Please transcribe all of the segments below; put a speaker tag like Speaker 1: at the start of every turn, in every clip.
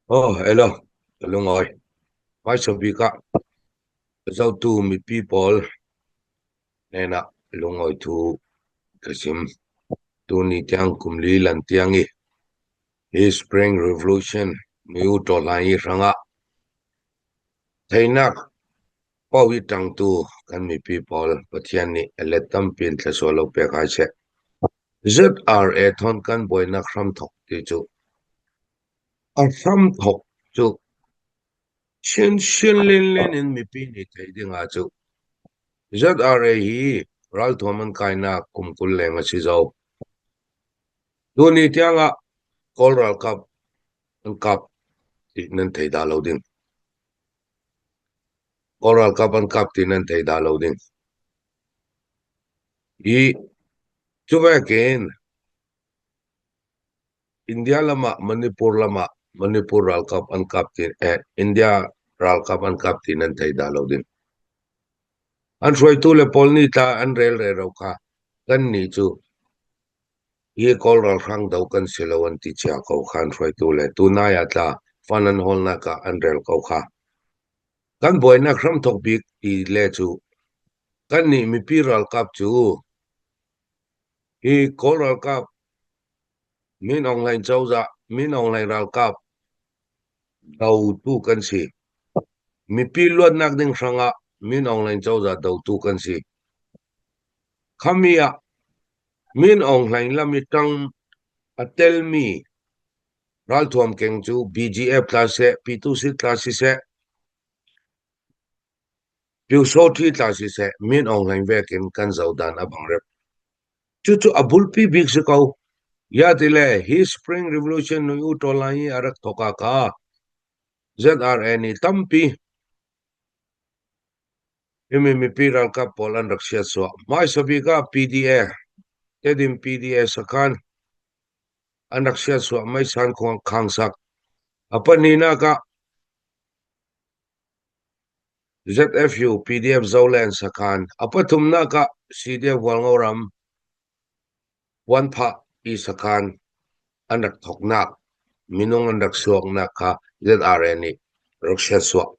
Speaker 1: Oh, hello. Ka lungawi. Hmaisa bik ah zohtu mipi pawl hnenah lungawi thu ka chim. Tuni tiang kum li lan tiang i hi Spring Revolution miu ṭawhlan i hrangah theinak paoh i ṭangtu kan mipi pawl Pathian nih a let tampi in thluachuah lo pek hai seh. ZRA thawn kan buainak hramthok ti cu a hramthok cu chinchin linlin in mipi nih theih ding ah cu ZRA hi ralthuam an kainak kum 20 leng a si zau. Tuni tiang ah Kawl ralkap an kap ti nan thei dah lo ding. Kawl ralkap an kap ti nan thei dah lo ding. Hi cu vekin India lam ah Manipur lam ah Manipur ralkap an kap ti eh, India ralkap an kap ti nan thei dah lo ding. An hruaitu le pawl nih tla an rel rero kha kan nih cu hi Kawl ralhrang do kan si lo an ti cia ko kha an hruaitu le tunai ah tla fan an hawlnak ah an rel ko kha. Kan buainak hramthok bik ti le cu kannih mipi ralkap cu hi Kawl ralkap Min Aung Hlaing cozah, Min Aung Hlaing ralkap dotu kan si. Mipi luatnak ding hrangah Min Aung Hlaing cozah dotu kan si. Khami ah Min Aung Hlaing lam i ṭang a telmi ralthuam keng cu BGF tla seh, Pyituhsit tla siseh, Pyusawṭhi tla siseh, Min Aung Hlaing vekin kan zohdan a bang rep. Cucu a bulpi bik si ko. Ya ti le hi Spring Revolution nui u ṭawl i a rak thawk ah kha ZRA nih tampi himi mipi ralkap pawl an rak siatsuah. Hmaisa bik ah PDA, Tedim PDA sakhan an rak siatsuah meisan khangsak. A pahnihnak ah ZFU PDF Zoland sakhan. A pathumnak ah CDF Hualngo ram Puanphah i sakhan an rak thawknak minung an rak suaknak kha ZRA nih rak siatsuah.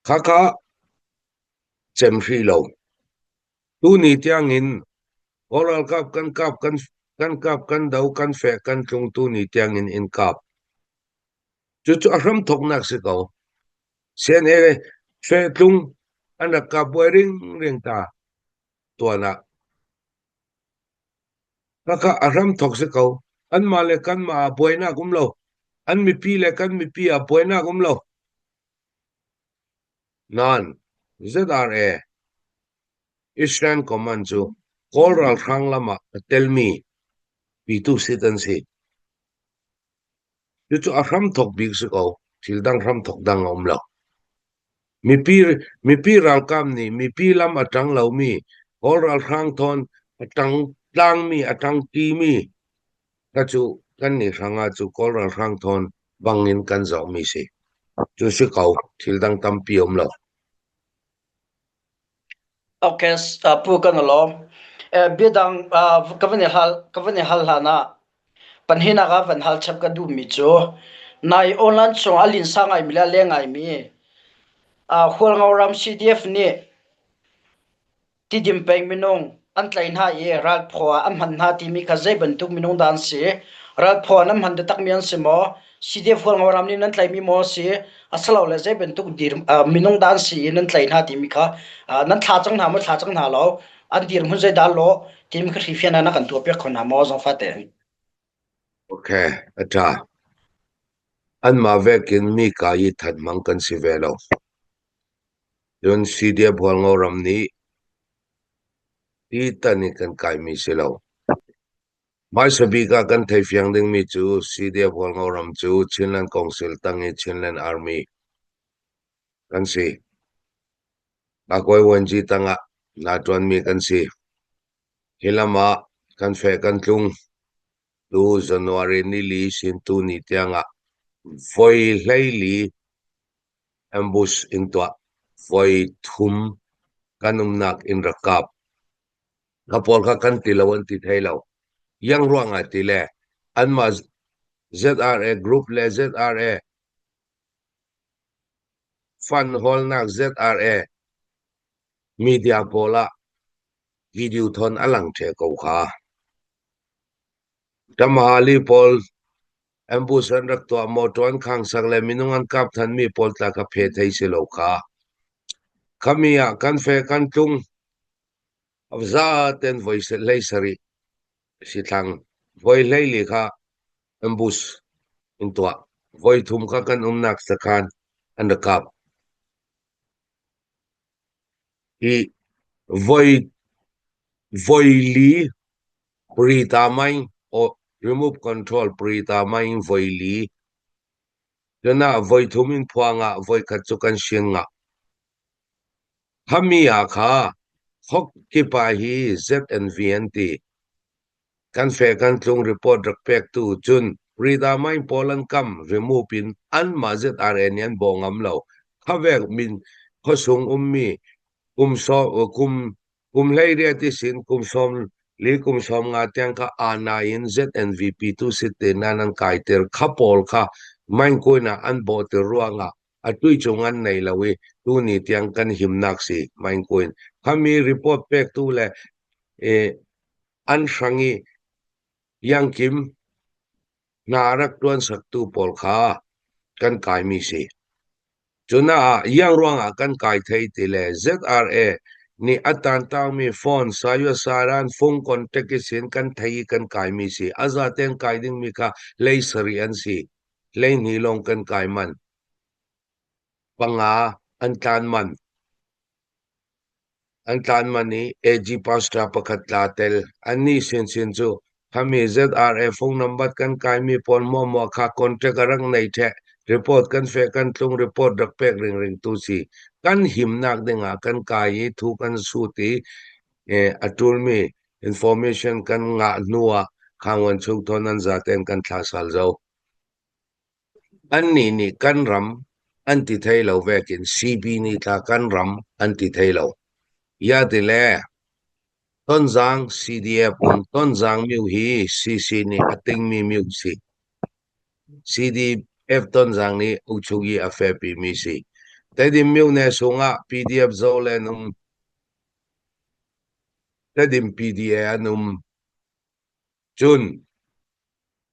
Speaker 1: Khakha cem hrih lo. Tuni tiangin Kawl ralkap kan kap kan kan kap kan do kan feh kan tlung tuni tiangin in kap. Cucu a hramthawknak si ko. CNA feh tlung an rak kap buai ringring ta tuan ah. Khakha a hramthawk si ko. Anmah le kanmah ah buainak um lo. An mipi le kan mipi ah buainak um lo. Nain ZRA Eastern Command cu Kawl ralhrang lam ah a telmi Pyituhsit an si. Cucu a hramthawk bik si ko. Thil dang hramthawk dang a um lo. Mipi, mipi ralkap nih mipi lam a ṭang lomi, Kawl ralhrang thawn a ṭang tlangmi, a ṭang ṭimi kha cu kannih hrangah cu Kawl ralhrang thawn bangin kan zohmi si. Cu si ko. Thil dang tampi a um lo.
Speaker 2: Okay, pu kan lawm. Biadang ka van i hal ka van i hal hlan ah panhinak ah van hal chap ka duhmi cu nai online chung a linsa ngaimi le a leng ngaimi Hualngo ram CDF nih Tidim peng minung an tlaih hna i ralphaw ah an hman hna timi kha zei bantuk minung dah an si? Ralphaw ah nan hman taktakmi an si maw? CDF Hualngoram nih nan tlaihmi maw a si? Asilole zei bantuk dir, minung dah an si i nan tlaih hna timi kha nan thla cang hna maw thla cang hna lo? An dirhmun zeidah lawh timi kha hrifian ah na kan tuahpiak kho hna maw zangfah tein?
Speaker 1: Okay, a ṭha. Anmah vekin mi ka i that hmang kan si ve lo. Cun CDF Hualngo ram nih ti tan in kan kaimi si lo. Hmaisa bik ah kan theifiang dingmi cu CDF Hualngo ram cu Chinland Council tang i Chinland Army kan si. Kakuai Vuanci tangah naa ṭuanmi kan si. Hi lam ah kan feh kan tlung. Tu January nili sin tuni tiangah voi 14 ambush in tuah. Voi thum kan umnak in rak kap. Kha pawl kha kan ti lo an ti thai lo. Yang ruangah ti le anmah ZRA group le ZRA. Fund hawlnak ZRA media pawl ah video thawn a lang ṭhe ko kha. Tamahali pawl ambush an rak tuah motor an khangsak le minung an kap thanmi pawl tla kha phe thei si lo kha. Khami ah kan fe kan tlung zaten voi hlei sarih si thlang voi hlei li kha ambush in tuah voi thum kha kan umnak sakhan an rak kap. Hi voi voi li Prita main o remove control Prita main voi li cun ah voi thum in phuang ah voi khat cu kan sian ngah. Khami ah kha khok kipa hi ZNV an ti. Kan fe kan tlung report rak pek tu cun Prita main pawl an kam remove in anmah ZRA nih an bawh ngam lo. Khavek min khuasung ummi kum so kum Kum 18 isin kum 14 kum 15 tiang kha ana in ZNVP tu sit te nan an kaiter kha pawl kha Mainkuin ah an bawhter ruangah atui cung an nei lo i tuni tiang kan himnak si Mainkuin khami report pek tu le an hrang i Yangkim hna rak tuan saktu pawl kha kan kaimi si. Cunaah iang ruangah kan kai thei ti le ZRA nih a tantaangmi phone sayuasaran fung contact i sin kan thei i kan kaimi si. A zaten kai dingmi kha hlei sarih an si. 12 lawng kan kai manh. Panga an tlan manh. An tlan man i AG pastor pakhat tla tel. Annih sinsin cu khami ZRA phone number kan kaimi pawl muahmuah kha contact a rak nei ṭheh. Report kan feh kan tlung report rak pek ringring tu si. Kan himnak dingah kan kai i thu kan sut i a ṭulmi information kan ngah hnu ah khangwan chung thawn an zaten kan thlah sal zau. Annih nih kan ram an ti thei lo vekin CB nih tla kan ram an ti thei lo. Ya ti le Tonzang CDF um Tonzang myu hi CC nih a tingmi myu si. CDF Tonzang nih Uchugi a fepi mi si. Tedim myu ne sungah PDF Zolen um Tedim PDA an um. Cun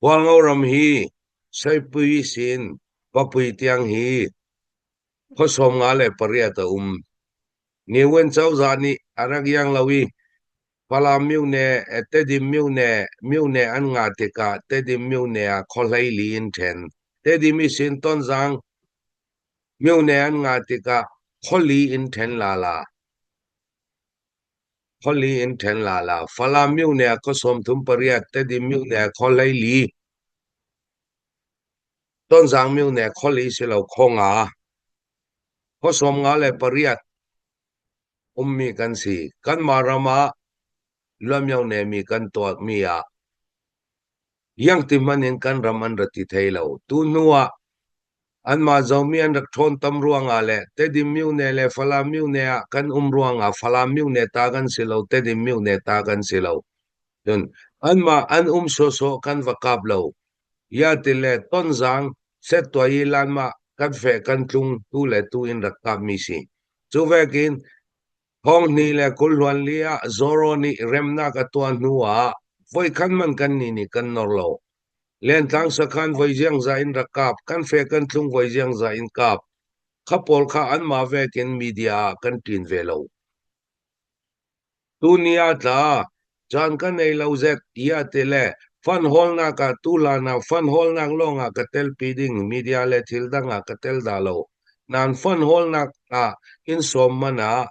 Speaker 1: Hualngo ram hi Seipui sin Papui tiang hi khua 58 a um. Niuen cozah nih a rak iang lo i Falam myone, Tedim myone, myone an ngah tikah Tedim myone ah khua 14 in ṭhen. Tedim i sin Tonzang myone an ngah tikah khua li in ṭhen lala. Khuali in ṭhen lala. Falam myone ah khua 38, Tedim myone ah khua 14. Tonzang myone khua li si lo khua nga. Khua 58 ummi kan si. Kanmah ram ah luamyone mi kan tuakmi ah iangti hmanh in kan ram an ra ti thei lo. Tu hnu ah Anmah Zomi an rak ṭhawn tam ruangah le Tedim myone le Falam myone ah kan um ruangah Falam myone ta kan si lo, Tedim myone ta kan si lo. Cun anmah an um sawsawh kan va kap lo. Ya ti le Tonzang settuai i lanmah kan feh kan tlung tu le tu in rak kapmi si. Cu vekin 2024 ah Zoro nih remnak a tuah hnu ah voikhat hmanh kannih nih kan nor lo. Lentlang sakhan voi ziangza in rak kap, kan fe kan tlung voi ziangza in kap. Kha pawl kha anmah vekin media ah kan ṭin ve lo. Tuni ah tla, caan ka nei lo zet tiah ti le fund hawlnak ah tuhlan ah fund hawlnak lawng ah ka telpi ding media le thil dang ah ka tel dah lo. Nain fund hawlnak ah in sawm man ah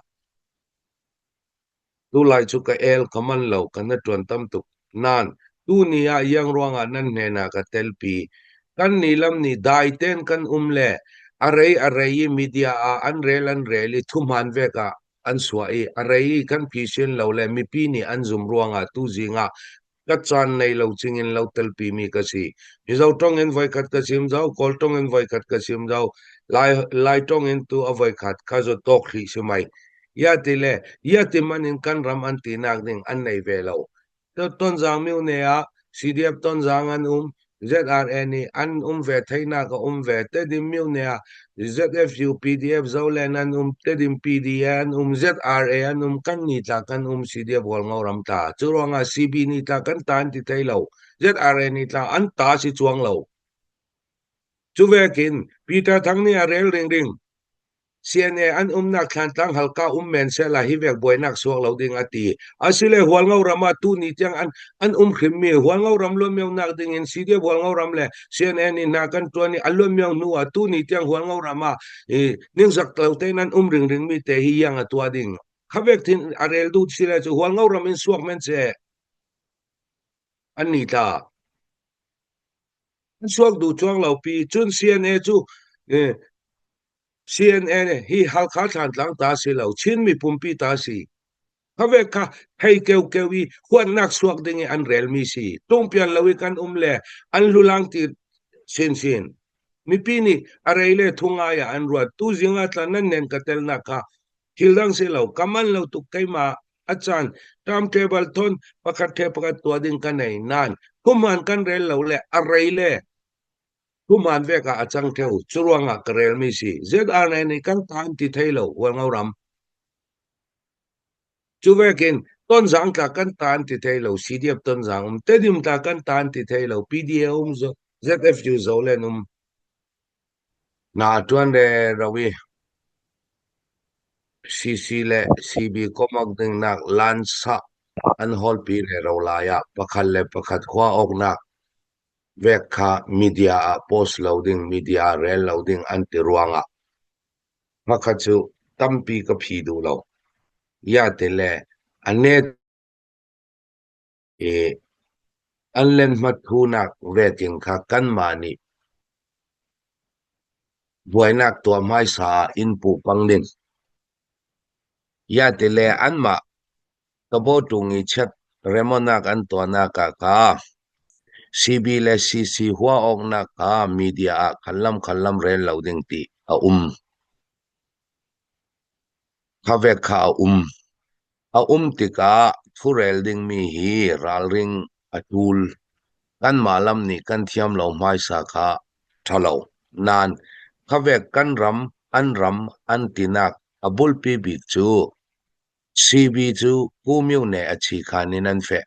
Speaker 1: tulai cu ka el ka man lo kan na ṭuan tam tuk. Nain tuni ah iang ruangah nan hnen ah ka telpi. Kan nih lam nih dai tein kan um le a rei a rei i media ah an rel an rel i thuhman vek ah an suah i a rei i kan phisin lo le mipi nih an zum ruangah tuzing ah ka caan nei lo cingin lo telpi mi ka si. Mizo tong in voikhat ka chim zau, Kawl tong in voikhat ka chim zau, Lai Lai tong in tu a voikhat ka zo tawk hrih si mai. Ya ti le ya ti man in kan ram an ti nak ding an nei ve lo. Tonzang myu ne ah CDF Tonzang an um, ZRA nih an um ve theinak a um ve. Tedim myone ah ZFU PDF Zoland an um, Tedim PDA an um, ZRA an um, kan ni tla kan um CDF Hualngo ram tla. Cu ruangah CB nih tla kan ta an ti thei lo. ZRA nih tla an ta si chuang lo. Cu vekin Peter Thang nih a rel ringring. CNA an umnak Thlantlang Halka um men sehla hi vek buainak suak lo ding a ti. Asile Hualngo ram ah tu ni tiang an um hrimmi Hualngo ram luanmionak ding in CDF Hualngo ram le CNN in hna kan tuan i a luanmio hnu ah tu ni tiang Hualngo ram ah ningzak lo tein an um ringring mi te hi yang a tua ding. Kha vek thin a rel duh sile cu Hualngo ram in suak men se an ni tla. An suak duh chuang lo pi cun CNA cu CNN hi Halkha Thlantlang ta si lo, Chin mipumpi ta si. Kha kha hei keu keu i huatnak suak ding i an relmi si. Tungpian lo i kan um le an hlulang ti sinsin. Mipi nih a rei le thu ngai ah an ruat. Tu zing ah tla nan nen ka telnak kha thil dang si lo. Ka man lo tuk keimah a caan timetable thon pakhat the pakhat tua ding ka nei nan kumhan kan rel lo le a rei le Human vek ah a cang theo. Curuangah ka relmi si. ZRA nih kan ta an ti thei lo, Hualngo ram. Cu vekin Tonzang tla kan ta an ti thei lo, CDF Tonzang um. Tedim tla kan ta an ti thei lo, PDA um, ZFU Zolen um. Na tuan re rawi CC le CB komok ding nak lansa an holpi re ro lai ah pakhat le pakhat khua awknak Vek kha media ah post lo ding, media ah rel lo ding an ti ruangah hmakhat cu tampi ka phi duh lo. Ya ti le a net i an lenhmat thunak vekin kha kanmah nih buainak tuah hmaisa ah in puh pang ding. Ya ti le anmah Kabaw-ṭung i chiat remawnak an tuahnak ah kha CB le CC hua awknak kha media ah khanlam khanlam rel lo ding ti a um. Kha vek kha a um. A um tikah thurel dingmi hi ralring a ṭul. Kanmah lam nih kan thiam lo hmaisa kha ṭha lo. Nain kha vek kan ram, an ram an tinak a bulpi bik cu CB cu Pu Myone a chi khan in an feh.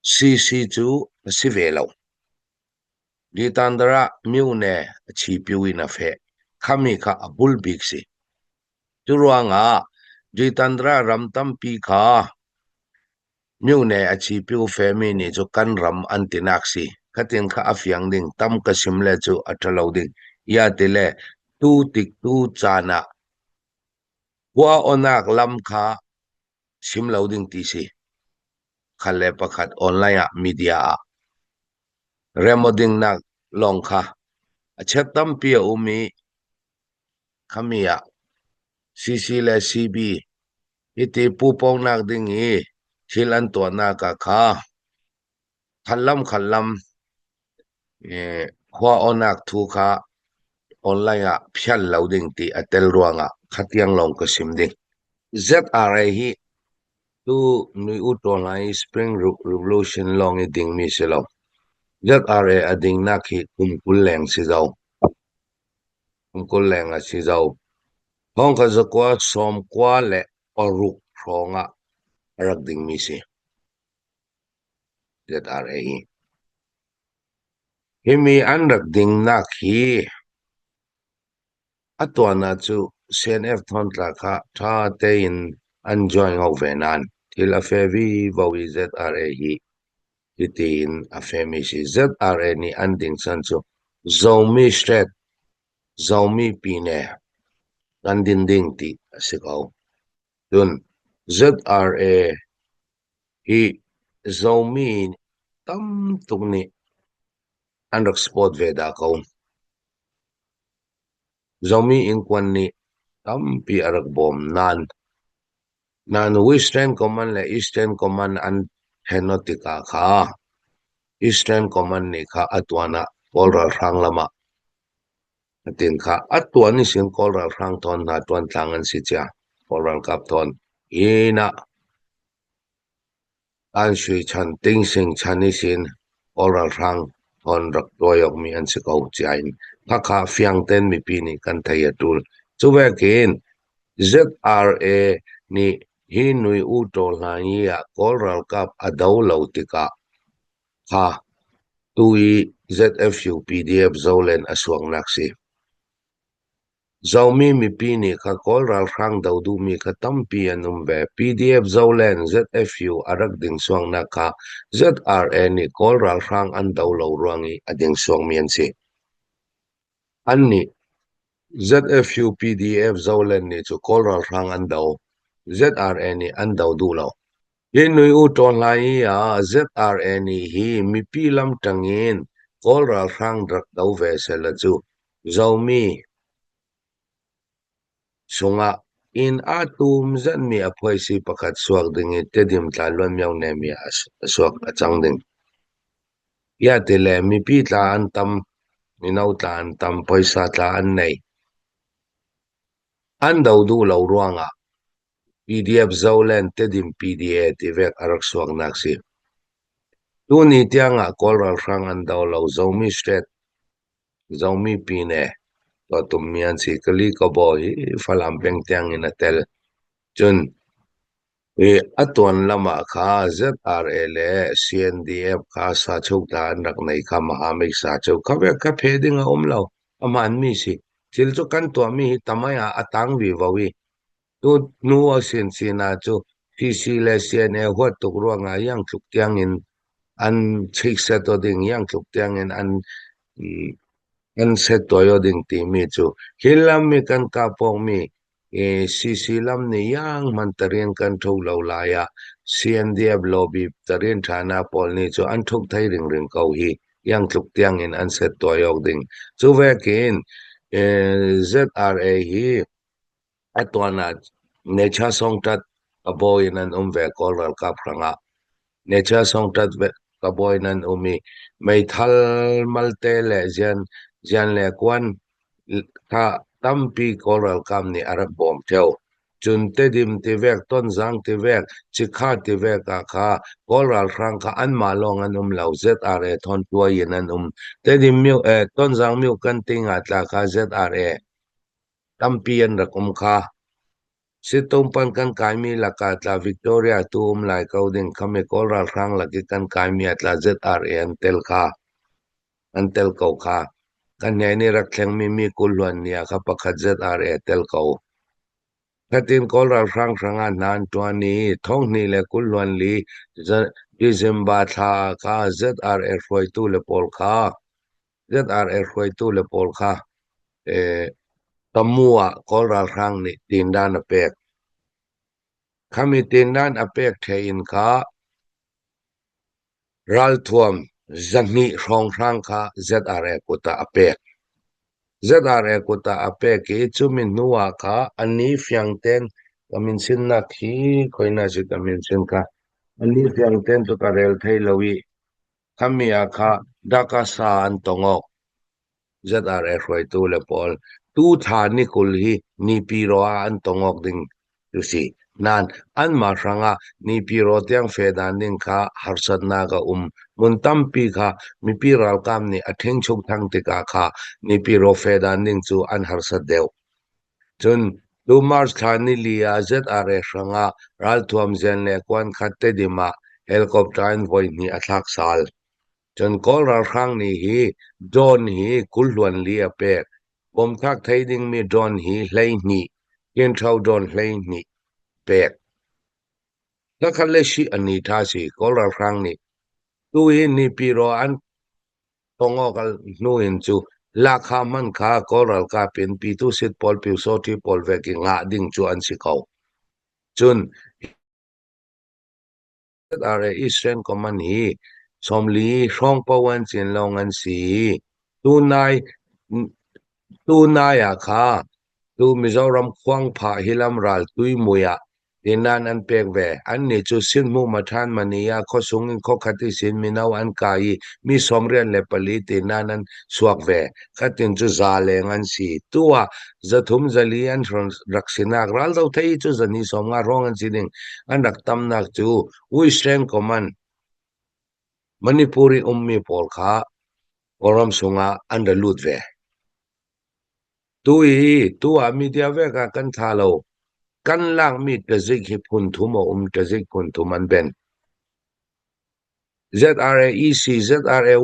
Speaker 1: CC cu a si ve lo. Ditandar ah Myone a chi piu in a feh. Khami kha a bul bik si. Cu ruangah Ditandra ram tampi kha Myone a chi piu femi nih cu kan ram an tinak si. Khatin kha a fiang ding tam ka sim le cu a ṭhalo ding. Ia ti le tu tik tu caan ah Khua awnak lam kha chim lo ding ti si. Khat le pakhat online ah media ah remodingnak lawng kha a chek tampi a um i khami ah CC le CB hiti pupongnak ding i thil an tuahnak ah kha khatlam khatlam khua awnak thu kha online ah phial lo ding ti a tel ruangah khatiang lawng ka sim ding. ZRA hi tu nui u to lai Spring Revolution lawng i dingmi si lo. ZRA a dingnak hi kum 20 leng si zo. Kum 20 leng a si zo. Thong kha zakua 96 hrawng ah a rak dingmi si. ZRA hi. Himi an rak dingnak hi a tuan ah cu CNF thawngtla kha ṭha tein an join ngo ve nain thil a fe vivo i ZRA hi hitiin a femi si. ZRA nih an ding chan cu Zomi State, Zomi Pine kan din ding ti a si ko. Cun ZRA hi Zomi tam tuk nih an rak support ve dah ko. Zomi ingkuan nih tampi a rak bawm nain nain Western Command le Eastern Command an ṭhenawt tikah kha Eastern Command nih kha a tuan ah Kawl ralhrang lam ah Atin kha a tuan i sin Kawl ralhrang thawn hna ṭuantlang an si cia. Kawl ralkap thawn inn ah an sui chan, tingsing chan i sin Kawl ralhrang Thawn rak tuai awkmi an si ko ciain khakha fiang ten mipi nih kan thei a tul. Cu vekin ZRA nih hi nui u ṭaw hlan i ah Kawl ralkap a do lo tikah kha tu i ZFU PDF zolen a suangnak si. Zomi mipi nih kha Kawl ralhrang do duhmi kha tampi an um ve. PDF Zoland ZFU a rak ding suangnak kha ZRA nih Kawl ralhrang an do lo ruang i a ding suangmi an si. Annih ZFU PDF Zoland nih cu Kawl ralhrang an do. ZRA nih an do duh lo. Hi nui u ṭawn lai i ah ZRA nih hi mipi lam ṭang in Kawl ralhrang rak do ve sehla cu Zomi sungah inn aa tum zanmi a phuaisi pakhat suak ding i Tedim tla luanmio nemi a suak a cang ding. Ia ti le mipi tla an tam, mino tla an tam, poisa tla an nei. An do duh lo ruangah PDF Zoland Tedim PDA ti vek a rak suaknak si. Tuni tiangah Kawl ralhrang an do lo Zomi State Zomi Pine tuahtummi an si. Kali Kabaw hi Falam peng tiang in a tel. Cun hi a tuan lam ah kha ZRA le CNDF kha sachuk tla an rak nei kha Mahamik sachuk kha vek kha phe ding a um lo. A hmaanmi si. Thil cu kan tuahmi hi tamai ah a tang vivo i Tu hnu a sinsin ah cu CC le CNA huat tuk ruangah iang tluk tiangin an chikset aw ding, iang tluk tiangin an set tawi aw ding timi cu hi lam i kan kahpawkmi CC lam nih iang hmanh tarian kan ṭho lo lai ah CNDF lobby tarian ṭhana pawl nih cu an ṭhuk thei ringring ko hi iang tluk tiangin an set tawi awk ding. Cu vekin ZRA hi A tuan ah Necha Songtat kabawi in an um ve Kawl ralkap hrangah. Necha Songtat kabawi in an um i meithal malte le zian le kuan kha tampi Kawl ralkap nih a rak bawm ṭheo. Cun Tedim tivek, Tonzang tivek, Cikha tivek ah kha Kawl ralhrang kha anmah lawng an um lo, ZRA thawntuai in an um. Tedim myo, Tonzang myo kan ting ah tla kha ZRA Tampi an rak um kha. Sittumpan kan kaimi lakah tla Victoria tu um lai ko ding khami Kawl ralhrang lak i kan kaimi ah tla ZRA an tel kha. An tel ko kha. Kan hne nih rak thlengmi mi kulhluan ni ah kha pakhat ZRA tel ko. Khatin Kawl ralhrang hrangah hna an ṭuan i thonghnih le kulhluan li December thla ah kha ZRA hruaitu le pawl kha ZRA hruaitu le pawl kha Tamu ah Kawl ralhrang nih tindan a pek. Khami tindan a pek ṭhe in kha ralthuam 200 hrawnghrang kha ZRA kut ah a pek. ZRA kut ah a pek i cumi hnu ah kha a ni fiang ten ka min sinnak hi khoina si ka min sin kha a ni fiang ten cu ka rel thei lo i Khami ah kha Dakasa an tong awk. ZRA hruaitu le pawl tu thla ni 20 hi Nipiro ah an tong awk ding cu si. Nain anmah hrangah Nipiro tiang fe dan ding kha harsatnak a um. Hmun tampi kha mipi ralkap nih a ṭhingchuk thang tikah kha Nipiro fe dan ding cu an harsat deuh. Cun tu March thla nili ah ZRA hrangah ralthuam zen le kuan khat Tedim ah helicopter in voihnih a thlak sal. Cun Kawl ralhrang nih hi drone hi 24 a pek. Bomthlak thei dingmi drone hi 12, Kinṭho drone 12 pek. Thakhat le shi an ni ṭha si Kawl ralhrang nih. Tu hi Nipiro an Tongawk hnu in cu lahkhah hmanh kha Kawl ralkap in Pyitusit pawl Pyusawṭhi pawl vek i ngah ding cu an si ko. Cun ZRA Eastern Command hi 40 hrawng paoh an cin lawng an si i tunai tunai ah kha tu Mizoram khuangphah hilam ral tuimui ah Tinan an pek ve. Annih cu Sinhmu Mathan Mani ah khuasung in khuakhat i sin mino an kai i mi 94 tinan an suak ve. Khatin cu za leng an si. Tu ah 300 400 an rak sinak raldo thei cu 250 hrawng an si ding. An rak tamnak cu Western Command Manipur i ummi pawl kha. Kawlram chungah an ra lut ve. Tu hi tu ah media vek ah kan tha lo. Kan lakmi tazik hi phun thum a um, tazik phun thum an ben. ZRA EC, ZRA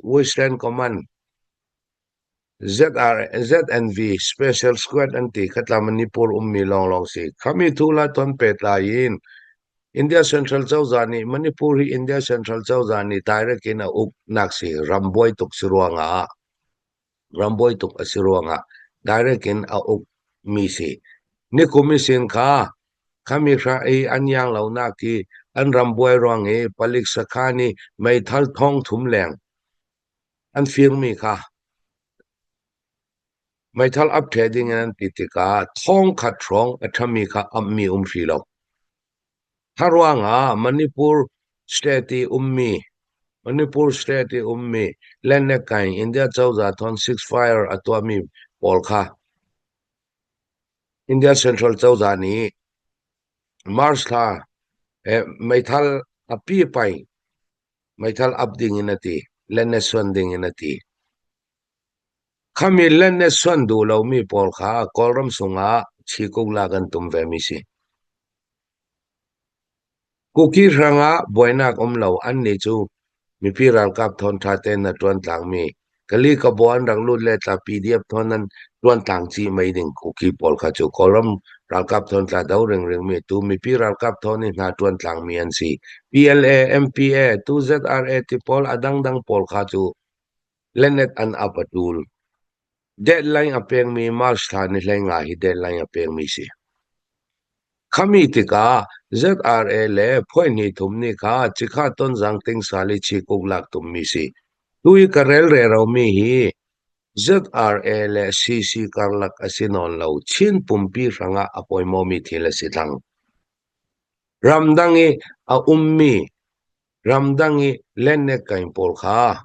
Speaker 1: Western Command, ZR, ZNV Special Squad an ti khatla Manipur ummi lawnglawng si. Khami thu la ton pehtlai in India Central cozah nih Manipur hi India Central cozah nih direct in a uknak si rambuai tuk si ruangah rambuai tuk a si ruangah direct in a uk mi si. Nikum i sin kha khami hra i an yang lo nak i an rambuai ruang i palik sakhan i meithal thong thum leng An firmi kha meithal ap ṭhe ding in an ti tikah thongkhat hrawng a ṭhami kha amhmi um hri lo. Kha ruangah Manipur state i ummi Manipur state i ummi Lenekain India cozah thawn ceasefire a tuahmi pawl kha India Central cozah nih March thla meithal a pi pai Meithal ap ding in a ti. Lenne suan ding in a ti. Khami lenne suan duh lomi pawl kha Kawlram sungah chikuk lak an tum vemi si. Kuki hrangah buainak um lo an nih cu mipi ralkap thawn ṭha tein a ṭuan tlangmi Kali Kabo an rak lut le tla PDF thawn an ṭuan tlang chih mei ding Kuki pawl kha cu Kawlram ralkap thawn tla do ringring mi tu mipi ralkap thawn i hna ṭuan tlangmi an si. PLA, MPA, tu ZRA ti pawl a dangdang pawl kha cu lenet an ap a ṭul. Deadline a pekmi March thla ni 15 hi deadline a pekmi si. Khami tikah ZRA le phuaihnih thum nih kha cikha tonzang tingsal i chikuk lak tummi si. Tu i ka rel reromi hi ZRA le CC karlak a si nawn lo. Chin pumpi hrangah a pawimawmi thil a si thlang. Ramdang i a ummi ramdang i lennet kain pawl kha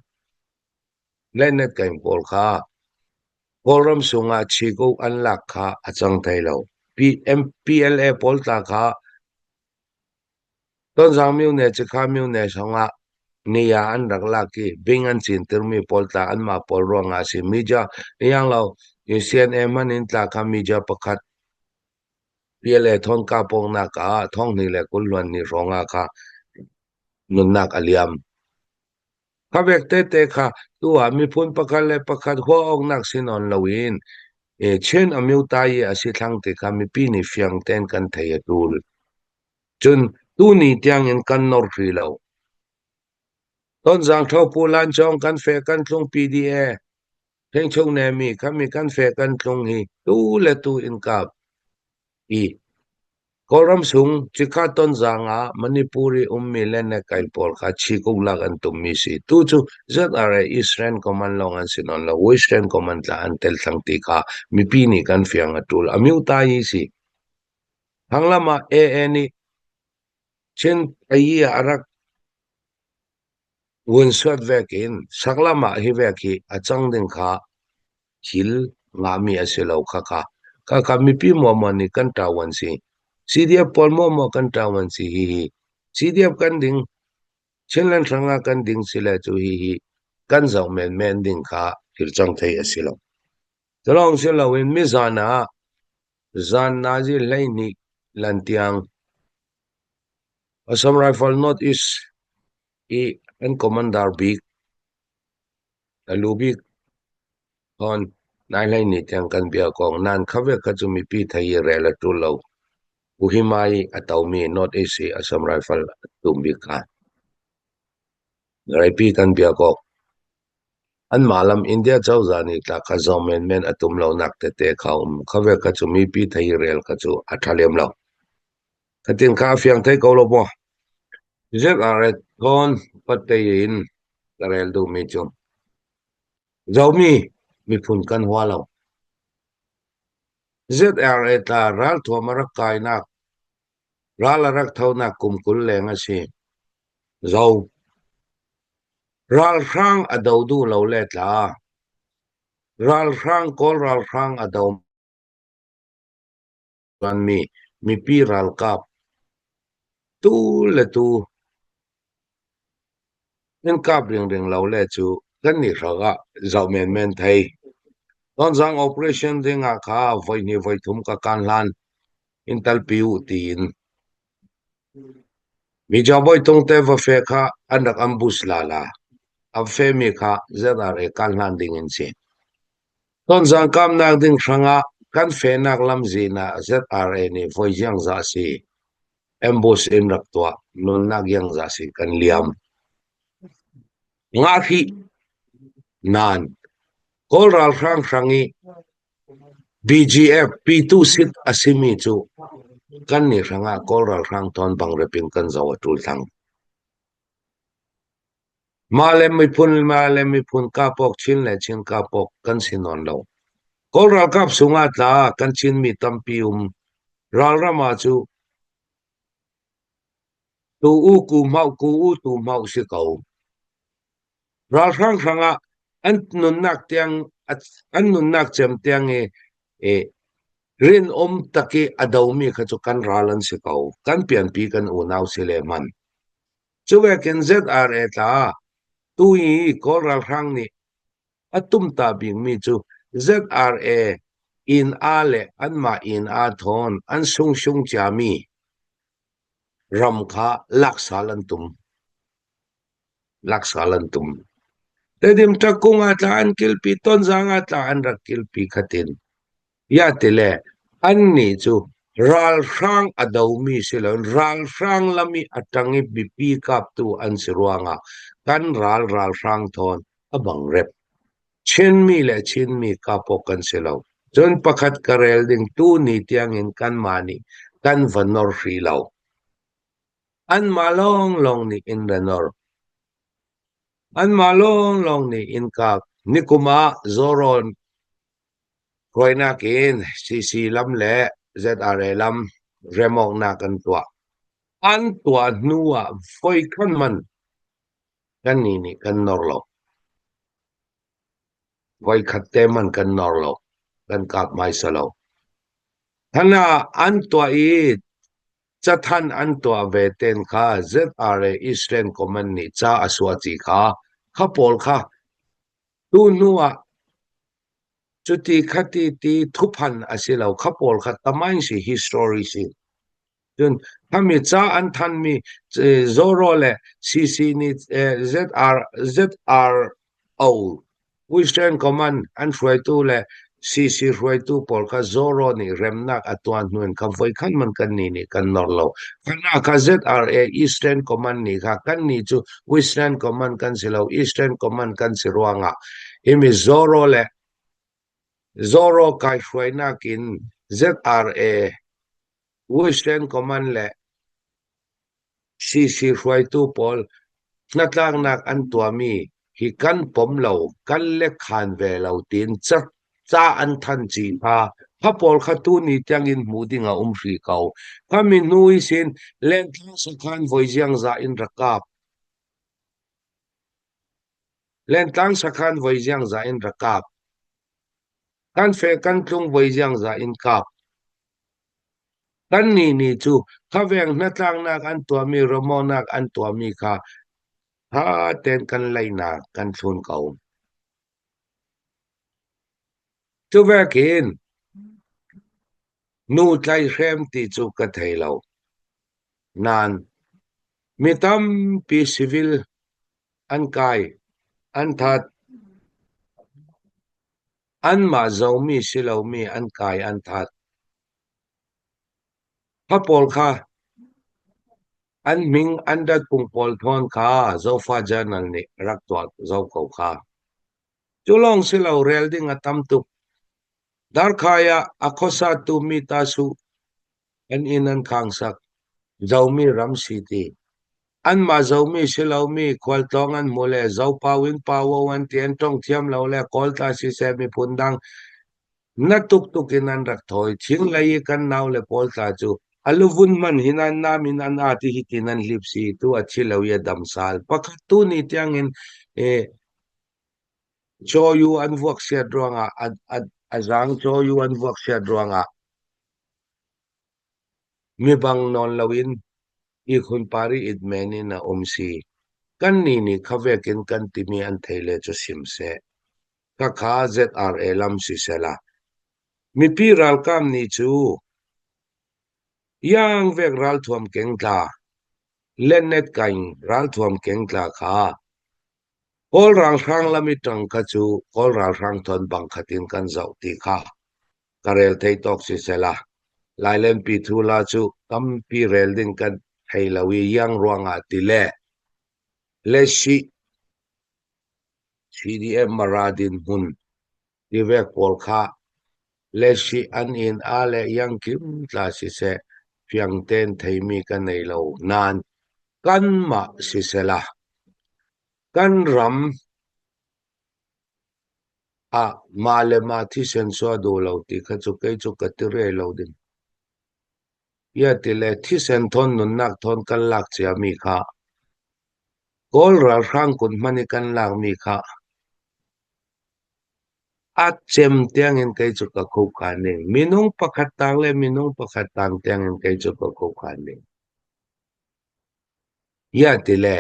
Speaker 1: lennet kain pawl kha Kawlram sungah chiko an lak kha a cang thai lo. PLA pawl tla kha Tonzang myone Cikha myone zongah niya an rak lak i bing an cintirmi pawl tla anmah pawl ruangah a si. Media iang lo CNA hmanh in tla kha media pakhat PLA thawngka pawngnak ah thonghnih le kul hluan ni hrawng ah kha nunnak a liam. Kha vek tete kha tu ah miphun pakhat le pakhat hua awknak si nawn loin Chin amyota i a si thlang ti kha mipi nih fiang tein kan thei a tul. Cun tuni tiangin kan nor hrih lo. Tonzang Ṭhopu Lancawng kan fe kan tlung PDA Thengchung nemi khami kan fe kan tlung hi tu le tu in kap i Kawlram sung cikha tonzang ah Manipuri ummi le Nekai pawl kha chikuk lak an tummi si. Tu cu ZRA Eastern Command lawng an si nawn lo. Western Command tla an tel thlang ti kha mipi nih kan fiang a ṭul. Amyota hi si. Thanglam ah AA nih Chin ayi ah a rak vun suat vek in saklam ah hi vek hi a cang ding kha thil ngahmi a si lo kha kha kha kha mipi muamuan nih kan ṭawan si. CDF pawl muamuan kan ṭawan si hi hi CDF kan ding Chinland hrangah kan ding si le cu hi hi kan zoh menmen ding kha thil cang thei a si lo. Culawng si loin mizan ah zan nazi 12 lan tiang Assam Rifle North East i an commander bik a lu bik hon nai 12 tiang kan bia kong nan kha ve kha cu mipi thei i rel a ṭul lo. Kohima i a tomi North East i Assam Rifle tum bik kha. Reipi kan bia kok. Anmah lam India cozah nih tla kha zawng menmen a tum lonak tete kha um. Kha ve kha cu mipi thei rel kha cu a ṭha lem lo. Khatin kha a fiang thei ko lo maw? ZRA thawn patei in ka rel duhmi cu Zomi miphun kan hua lo. ZRA tla ralthuam a rak kainak ral a rak thonak kum 20 leng a si. Zo Ralhrang a do duh lo le tla. Ralhrang Kawl ralhrang a do mi mipi ralkap tu le tu in kap ringring lo le cu Kan nih hrang ah zoh menmen thei. Tonzang operation ding ah kha voihnih voithum ka kan hlan in talpi u tiin. Mijaw bawitung te va fe kha an rak ambush la la. A femi kha ZRA kan hlan ding in si. Tonzang kamnak ding hrangah kan fenak lamzin ah ZRA nih voi ziangzah si ambush in rak tuah nunnak iangzah si kan liam. Ngahri nain Kawl ralhrang hrang i BGF pitu sit a simi cu kannih hrangah Kawl ralhrang tawn bang rep in kan zoh a ṭul thang. Mah le miphun mah le miphun kapawk Chin le Chin kapawk kan si nawn lo. Kawl ralkap sungah tla kan Chinmi tampi um ralram ah cu Tu u ku hmauh ku u tu hmauh si ko. Ralhrang hrangah an nunnak tiang an nunnak cem tiang i i rinawm tak i a domi kha cu kan ral an si ko. Kan pianpi kan unau si le hman. Cu vekin ZRA tla tu i Kawl ralhrang nih a tumta bikmi cu ZRA inn a le anmah inn a thawn an sungsung ciami ram kha laksal an tum. Laksal an tum. Tedim ṭakkung ah tla an kilpi, Tonzang ah tla an rak kilpi khatin. Ya tile annih cu ralhrang a domi si loin ralhrang lam i a ṭang i mipi kaptu an si ruangah kan ral ralhrang thawn a bang rep. Chinmi le Chinmi kap awk kan si lo. Cun pakhat ka rel ding tu ni tiangin kanmah nih kan va nor hrih lo. Anmah lawnglawng nih in ra nor. Anmah lawnglawng nih in kap. Nikum ah Zorawn hruainak in CC lam le ZRA lam remawknak an tuah. An tuah hnu ah voikhat man kannih nih kan nor lo. Voikhat te man kan nor lo. Kan kap hmaisa lo. Than ah an tuah i cathanh an tuah ve ten kha ZRA Eastern Command nih ca a suah ci kha kha pawl kha tu hnu ah cuti khati ti thuphan a si lo kha pawl kha tamain si history si cun khami ca an thanmi Zoro le CC nih ZR ZRO Western Command an hruaitu le CC hruaitu pawl kha Zoro nih remnak a tuah hnu in kha voikhat man kannih nih kan nor lo. Khana kha ZRA Eastern Command nih kha kannih cu Western Command kan si lo Eastern Command kan si ruangah himi Zoro le Zoro kai hruainak in ZRA Western Command le CC hruaitu pawl hnatlaknak an tuahmi hi kan pom lo, kan lekkhan ve lo tiin ca an thanh chih hna. Kha pawl kha tuni tiangin hmuh ding a um hrih ko. Khami hnu i sin lentlang sakhan voi ziangzah in rak kap. Lentlang sakhan voi ziangzah in rak kap. Kan fe kan tlung voi ziangzah in kap. Kannih nih cu khaveng hnatlaknak an tuahmi rawmawnak an tuahmi kha ṭha tein kan leihnak kan thlun ko. Cu vekin nu tlaihhrem ti cu ka thei lo. Nain mi tampi civil an kai, an that. Anmah zomi si lomi an kai an that. Kha pawl kha an hming an datpung pawl thawn kha Zofa Journal nih rak tuah zau ko kha. Cu lawng si lo rel ding a tam tuk. Darkhai ah a khuasa tu mi ta su an inn an khang sak. Zomi ram si ti. Anmah zomi si lomi khualtlawng an hmu le zopau in pawo an ti an tong thiam lo le Kawltla siseh miphun dang na tuktuk in an rak thawi. Thinglei i kan nau le pawl tla cu a luvun hmanh hi nan nam in an aa ti hi tin an hlip si tu a thi lo i a dam sal. Pakhat tu ni tiangin chaw-yu an vuak siat ruangah a zaang chaw-yu an vuak siat ruangah Mibang nawn loin ihkhun par i it men in a um si. Kannih nih khavek in kan timi an thei le cu sim seh. Khakha ZRA lam sisela. Mipi ralkap nih cu Iangvek ralthuam kengtla, Lennet kaing ralthuam kengtla kha Kawl ralhrang lam i ṭang kha cu Kawl ralhrang thawn bangkhat in kan zoh ti kha ka rel thei tawk sisela Lailenpi thula cu tampi rel ding kan thei lo i iang ruangah ti le Lesi CDF Mara dinhmun tivek pawl kha Lesi an inn a le iang kim tla siseh fiang tein theimi ka nei lo nain kanmah sisela kan ram ah mah le mah thisen chuah duh lo ti kha cu kei cu ka ti rei lo ding. Ia ti le thisen thawn nunnak thawn kan lak ciami kha Kawl ralhrang kut hmanh i kan lakmi kha a cem tiangin kei cu ka khukhan ding. Minung pakhat tang le minung pakhat tang tiangin kei cu ka khukhan ding. Ia ti le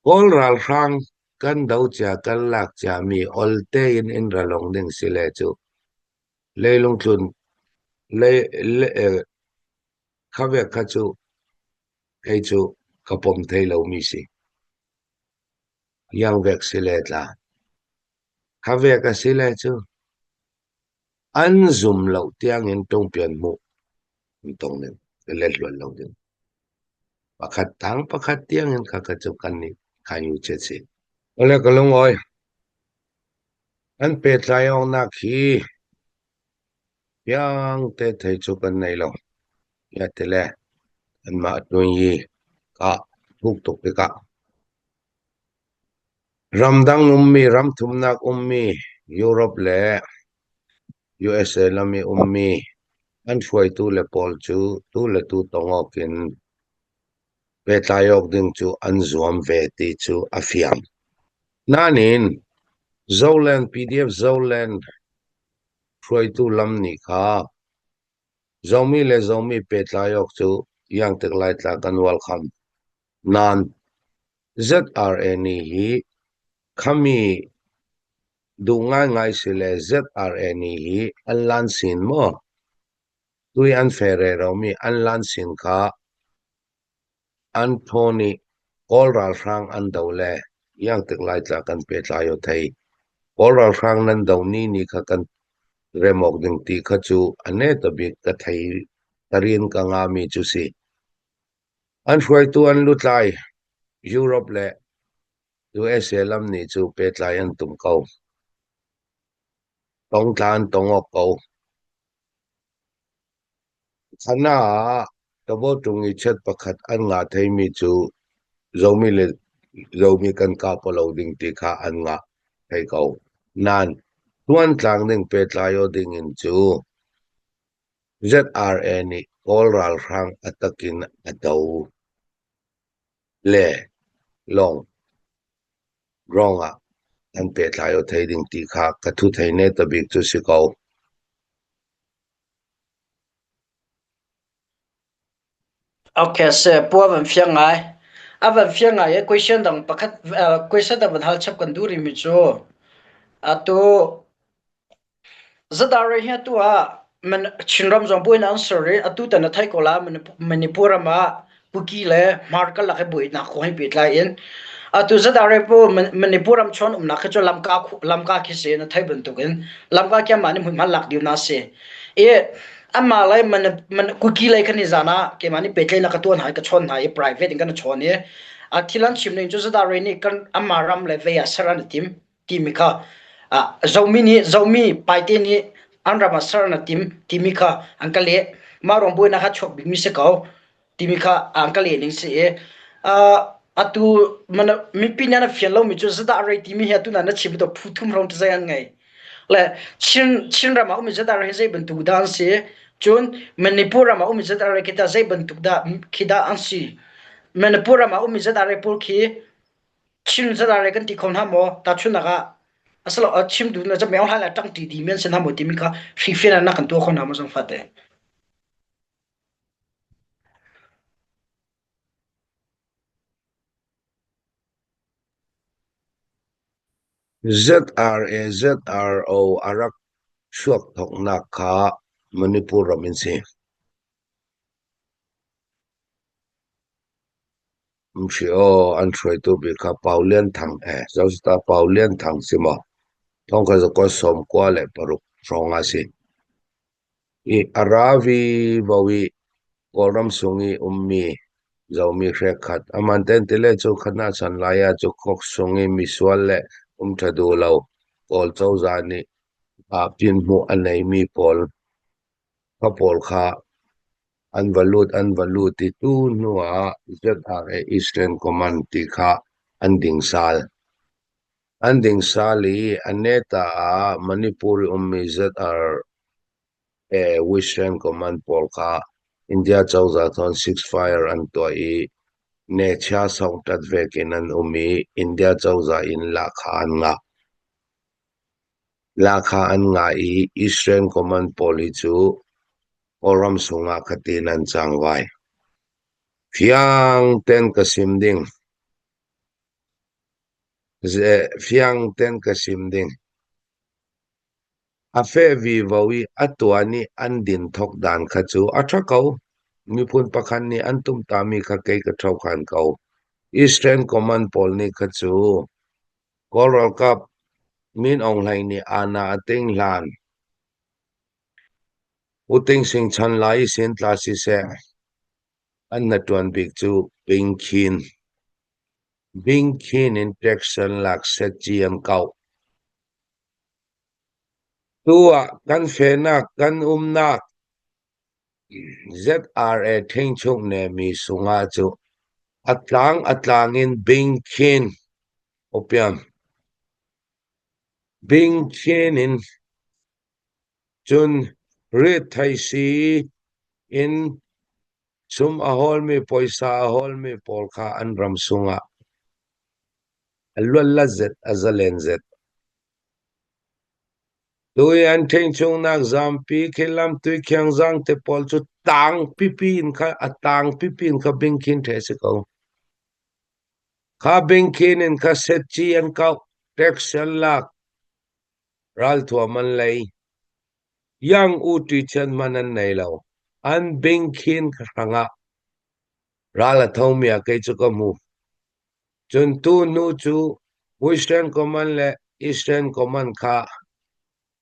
Speaker 1: Kawl ralhrang kan do cia kan lak ciami ol tein in ra long ding si le cu leilung tlun lei le, eh, kha ve kha cu kei cu ka pom thei lomi si. Iang vek si le tla. Kha vek a si le cu an zum lo tiangin tungpian hmuh an tong ding let luan lo ding. Pakhat tang pakhat tiangin kha kha cu kan nih khan yu che si. Ole ka lungawi. An pehtlai awknak hi piang te thei cu kan nei lo. Ya tile anmah tun yi ka thuk tuk tikah ramdang ummi ramthumnak ummi Europe le USA lam i ummi an hruaitu le pawl cu tu le tu tong awk in pehtlai awk ding cu an zuam ve ti cu a fiang. Nain Zoland PDF Zoland hruaitu lam nih kha Zomi le Zomi pehtlai awk cu iangtik Laitla kan welcome. Nain ZRA nih hi khami duh ngaingai si le ZRA nih hi an lan sin maw? Tui an fe reromi an lan sin kha an thaw nih Kawl ralhrang an do le iangtik Laitla kan pehtlai aw thei. Kawl ralhrang nan do ni ni kha kan rem awk ding ti kha cu a ne ta bik ka thei ka rin ka ngami cu si. An hruaitu an lutlai Europe le USA lam nih cu pehtlai an tum ko. Tongtla an tong awk ko. Khana ah Tawawṭung i chiat pakhat an ngah theimi cu Zomi le Zomi kan kah lo ding ti kha an ngah thei ko. Nain tuantlang ning pehtlai aw ding in cu ZRA nih Kawl ralhrang a takin a do le lawng ruangah an pehtlai aw thei ding ti kha ka thu thei ne ta bik cu si ko.
Speaker 2: Okay, se pu a van fiang ngai. A van fiang ngai i question dang pakhat question dang van hal chap kan duh rihmi cu atu Zadar hi atu ah Chinram zong buainak an ser i atu tan a theih ko la Manipur ram ah Kuki le Hmar karlak i buainak kong he pehtlai in atu Zadar pu Manipur ram chawn umnak khi cu lamka lamka khi si na theih bantukin lamka khi amah nih hmunhma lak dih na si i amah lai Kuki lei khan ni zan ah keimah nih pehtlaihnak ka tuah hna i ka chawn hna i private in kan chawn i a thil an chim ning cu Zadar nih kan amah ram le vei ah ser an i tim timi kha Zomi nih Zomi Paite nih an ram ah ser na tim timi kha an ka leh. Mah ruang buainak kha chuak bikmi si ko timi kha an ka leh ning si i atu mipi nih an fian lomi cu zadah rei timi hi atu na chim to phu thum rom zei an ngei. Le Chin Chin ram ah ummi zadah rei zei bantuk dah an si cun Manipur ram ah ummi zadah rei khi ta zei bantuk dah khi dah an si. Manipur ram ah ummi zadah rei pawl khi Chin zalare kan ti kho hna maw? Tahchunhnak ah asilo chim duh na meo hlan le ṭangṭi dih men si hna maw timi kha hrifian na kan tuah kho hna maw zong fate.
Speaker 1: ZRA ZRO a rak chuak thawknak kha Manipur ram in si. Aw an hruaitu bik kha Pau Lian Thang zohsita Pau Lian Thang si maw? Thong kha zakua 96 hrawng ah si. I a ra vi vo i Kawlram sung i ummi zomi hrekhat aman ten tile cu khana chan lai ah cu khok sung i misual le um ṭha duh lo Kawl cozah nih pin hmuh a neimi pawl kha pawl kha an va lut an va lut i tu hnu ah ZRA Eastern Command ti kha an ding sal. An ding sal i a neta ah Manipur i ummi ZRA Western Command pawl kha India cozah thawng ceasefire an tuah i nechia songtat vekin an um i India cozah in lahkhah an ngah. Lahkhah an ngah i Eastern Command pawl hi cu Kawlram sungah khatin an cang vai. Fiang ten ka sim ding. Fiang ten ka sim ding. A feh vivo i a tuan i an din thok dan kha cu a ṭha ko. Miphun pakhat nih an tumtami kha kei ka ṭhokhan ko. Eastern Command pawl nih kha cu Kawl ralkap Min Aung Hlaing nih aana a ting hlan. U Ting Sing chan lai i sin tla siseh, an hnaṭuan bik cu Bingkhin. Bingkhin in tax an lak setci an kauh. Tu ah kan fehnak kan umnak ZRA ṭhingchuk nemi sungah cu a tlang a tlang in Bingkhin opium Bingkhin in cun rithaisii in sum a hawlmi puaisa a hawlmi pawl kha an ram sungah a luatlat zet a zalen zet. Tu i an ṭhingchungnak zampi khi lamtui khiangzang te pawl cu tang pipi in kha a tang pipi in kha bingkhin ṭhe si ko. Kha bingkhin in kha setci an kauh, tax an lak, ralthuam an lei. Yang u ṭi chian man an nei lo. An bingkhin hrangah ral a thomi ah kei cu ka hmu. Cun tu hnu cu Western Command le Eastern Command kha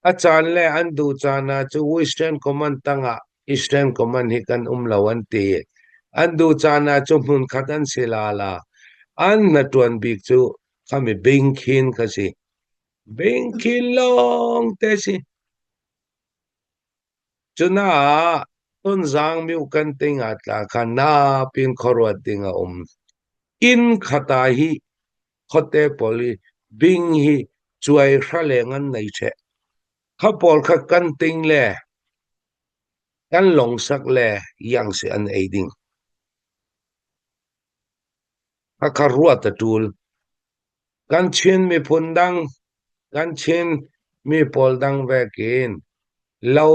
Speaker 1: a caan le an duh caan ah cu Western Command tangah Eastern Command hi kan um lo an ti. An duh caan ah cu hmunkhat an si la la. An hnaṭuan bik cu khami bingkhin kha si. Bingkhin lawng te si. Cunaah Tonzang myu kan ting ah tla kha napin khuaruat ding a um. Inn khat ah hi khuate pawl hi bing hi cuai hra leng an nei ṭheh. Kha pawl kha kan ting le kan longsak le iang si an ei ding. Khakha ruat a ṭul. Kan Chin miphun dang, kan Chin mi pawl dang vekin lo,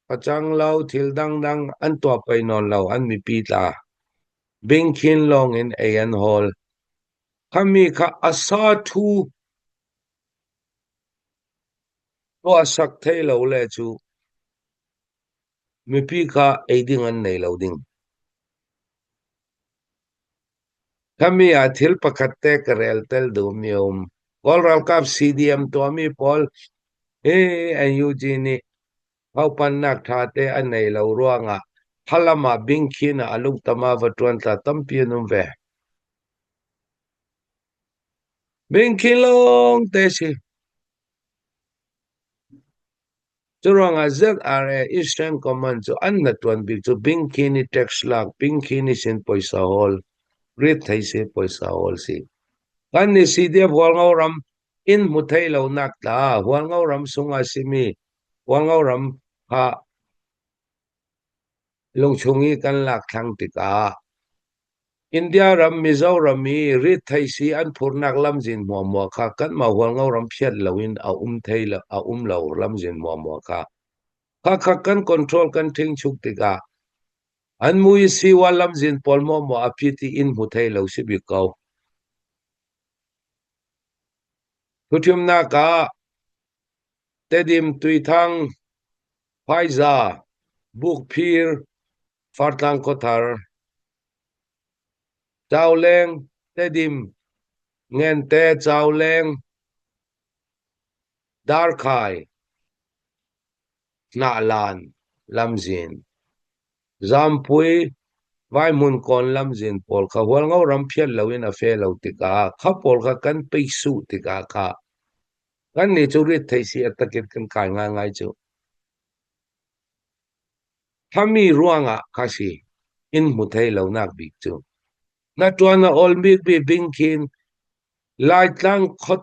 Speaker 1: pacang lo, thil dangdang an tuah pei nawn lo, an mipi tla. Bingkhin lawng in ei an hawl. Khami kha a sa ṭhu tuahsak thei lo le cu mipi kha ei ding an nei lo ding. Khami ah thil pakhat te ka rel tel duhmi a um. Kawl ralkap CDM tuahmi pawl hi NUG nih hopannak ṭha te a nei lo ruangah Falam ah Bingkhin ah a lungtam ah va ṭuan tla tampi an um ve. Bingkhin lawng te si. Curuangah ZRA Eastern Command cu an hnaṭuan bik cu Bingkhin i tax lak, Bingkhin i sin puaisa hawl, rit thei si puaisa hawl si. Kan nih CDF Hualngo ram inn hmu thei lo nak tla Hualngo ram sungah simi Hualngo ram kha lungchung i kan lak thlang tikah India ram Mizoram i rit thei si an phurnak lamzin hmuahhmuah kha kanmah Hualngo ram phiat loin a um thei lo, a um lo lamzin hmuahhmuah kha. Kha kha kan control kan ṭhingchuk tikah an mui siwa lamzin pawl hmuahhmuah a phit i inn hmu thei lo si bik ko. Thuṭhimnak ah Tedim Tuithang, Paiza, Bukphir, Fartlang Khuathar, Cauleng, Tedim, Ngente, Cauleng, Darkhai, Hnahlan, Lamzin. Zampui, Vaihmun kawn lamzin pawl kha Hualngo ram phiat loin a fe lo tikah kha pawl kha kan peisuh tikah kha kannih cu rit thei si a takin kan kai ngaingai cu. Khami ruangah kha si in hmu thei lonak bik cu. Na ṭuan a awl bikmi bing khin Laitlang khot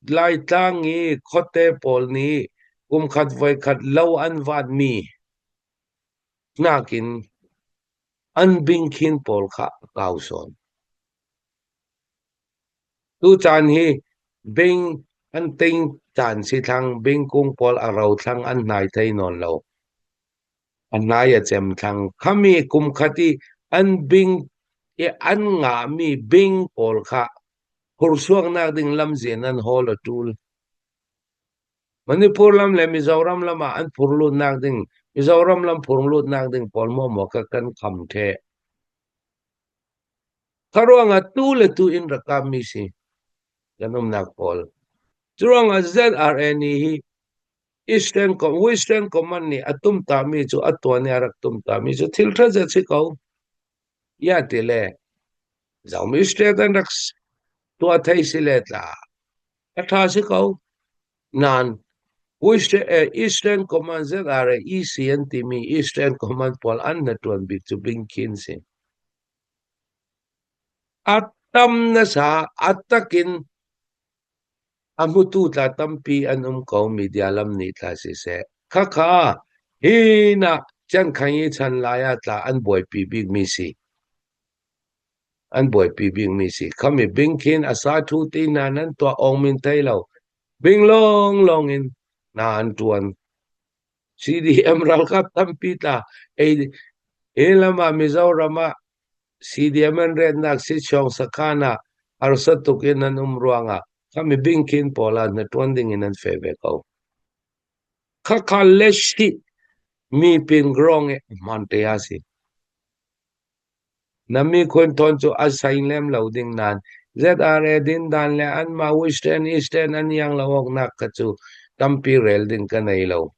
Speaker 1: Laitlang i khuate pawl nih kumkhat voikhat lo an vatmi nakin an bingkhin pawl kha a kau sawn. Tucaan hi bing an ting caan si thlang, bingkung pawl a ro thlang an hnai thei nawn lo. A hnai a cem thlang. Khami kumkhat i an bing i an ngahmi bing pawl kha phursuaknak ding lamzin an hawl a ṭul. Manipur lam le Mizoram lam ah an phur lutnak ding Mizoram lam phur lutnak ding pawl maw kha kan kham ṭheh. Kha ruangah tu le tu in rak kapmi si kan umnak pawl. Cu ruangah ZRA nih hi Eastern Western Command nih a tumtami cu a tuan i a rak tumtami cu thil ṭha zet si ko. Ya ti le Zomi state an rak tuah thei si le tla a ṭha si ko. Nain Eastern Command ZRA EC an timi Eastern Command pawl an hnaṭuan bik cu Bingkhin si. A tam nasa a takin a hmutu tla tampi an um ko media lam nih tla siseh. Khakha hi na Chiangkhang i chan lai ah tla an buaipi bikmi si. An buaipi bikmi si. Khami bing khin a sa thu ti hna nan tuah ong min thei lo. Bing lawng lawng in na an tuan. CDM ralkap tampi tla ei hi lam ah Mizoram ah CDM an retnak Sichuan sakhan ah harsa tuk in an um ruangah khami bingkhin pawl ah hnaṭuan ding in an feh ve ko. Khakha le shi mi pin grong e hman te a si. Na mi khun thon cu a sain lem lo ding nan ZRA din dan le an ma Western Eastern an yang lo ok nak kha cu tampi rel ding ka nei lo.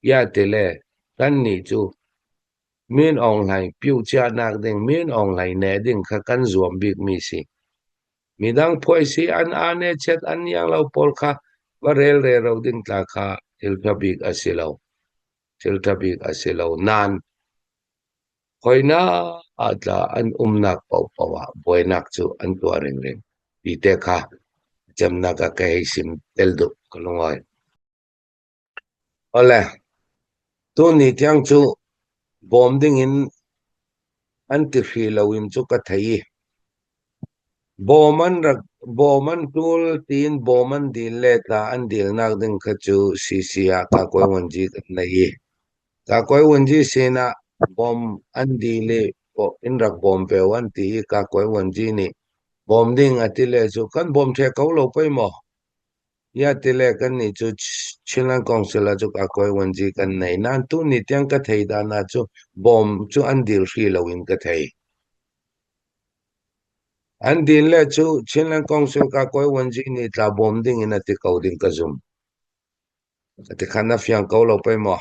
Speaker 1: Ya ti le kan nih cu Min Aung Hlaing piu chiahnak ding Min Aung Hlaing ne ding kha kan zuam bikmi si. Midang phuaisi an ane chet an iang lo pawl kha va rel rero ding tla kha thil ṭha bik a si lo. Thil ṭha bik a si lo. Nain Khoina ah tla an umnak paohpaoh ah buainak cu an tuah ringring ti te kha cemnak ah ka hei sim tel duh ka lungawi. Awle, tuni tiang cu bawm dingin an ti hri lo in cu ka thei i bawm an rak bawm an ṭul tiin bawm an dil le tla an dilnak ding kha cu CC ah Kakuai Wanji kan nei i Kakuai Wanji sinah bawm an dil i in rak bawm ve u an ti i Kakuai Wanji nih bawm ding a ti le cu kan bawm ṭhe ko lo pei maw? Ya tile kannih cu Chinland Council ah cu Kakuai Wanji kan nei. Nain tuni tiang ka thei dan ah cu bawm cu an dil hri lo in ka thei. An dil le cu Chinland Council Kakuai Wanji nih tla bawm ding in a ti ko ding ka zum. Ka ti khan a fiang ko lo pei maw?